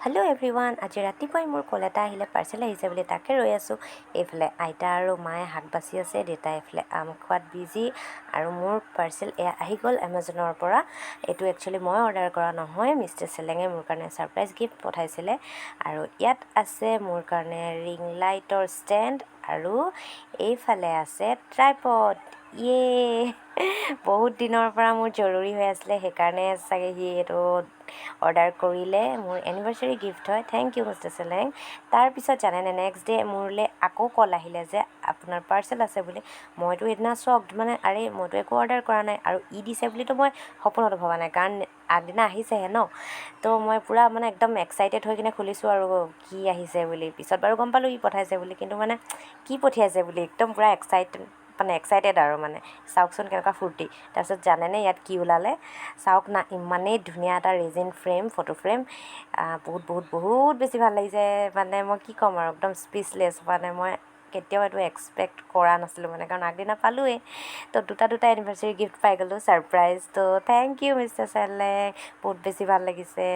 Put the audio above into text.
Hello' everyone, আজি ৰাতিপুৱাই মোৰ কল এটা আহিলে, পাৰ্চেল আহিছে বুলি। তাকে ৰৈ আছোঁ। এইফালে আইতা আৰু মায়ে শাক বাচি আছে, দেউতাই এইফালে আম খোৱাত বিজি। আৰু মোৰ পাৰ্চেল এয়া আহি গ'ল এমাজনৰ পৰা। এইটো একচুৱেলি মই অৰ্ডাৰ কৰা নহয়, মিষ্টাৰ চেলেঙে মোৰ কাৰণে ছাৰপ্ৰাইজ গিফ্ট পঠাইছিলে। আৰু ইয়াত আছে মোৰ কাৰণে ৰিং লাইটৰ ষ্টেণ্ড আৰু এইফালে আছে ট্ৰাইপড। ইয়ে, বহুত দিনৰ পৰা মোৰ জৰুৰী হৈ আছিলে, সেইকাৰণে চাগে সি এইটো অৰ্ডাৰ কৰিলে। মোৰ এনিভাৰ্চাৰী গিফ্ট হয়। Thank U mister চেলেং। তাৰপিছত জানেনে, নেক্সট ডে মোলৈ আকৌ কল আহিলে যে আপোনাৰ পাৰ্চেল আছে বুলি। মইতো সেইদিনা শ্বকড, মানে আৰে, মইতো একো অৰ্ডাৰ কৰা নাই আৰু ই দিছে বুলিতো মই সপোনতো ভবা নাই, কাৰণ আগদিনা আহিছেহে ন। তো মই পূৰা মানে একদম এক্সাইটেড হৈ কিনে খুলিছোঁ আৰু কি আহিছে বুলি। পিছত বাৰু গম পালোঁ ই পঠাইছে বুলি, কিন্তু মানে কি পঠিয়াইছে বুলি একদম পূৰা এক্সাইট, মানে এক্সাইটেড আৰু মানে চাওকচোন কেনেকুৱা ফূৰ্তি। তাৰপিছত জানেনে ইয়াত কি ওলালে? চাওক না, ইমানেই ধুনীয়া এটা ৰেজিন ফ্ৰেম, ফটো ফ্ৰেম। বহুত বহুত বহুত বেছি ভাল লাগিছে। মানে মই কি ক'ম আৰু, একদম স্পীচলেছ। মানে মই কেতিয়াও এইটো এক্সপেক্ট কৰা নাছিলোঁ মানে, কাৰণ আগদিনা পালোঁৱেই। তো দুটা দুটা এনিভাৰ্চাৰী গিফ্ট পাই গ'লোঁ ছাৰপ্ৰাইজ। তো thank U mister চেলেং, বহুত বেছি ভাল লাগিছে।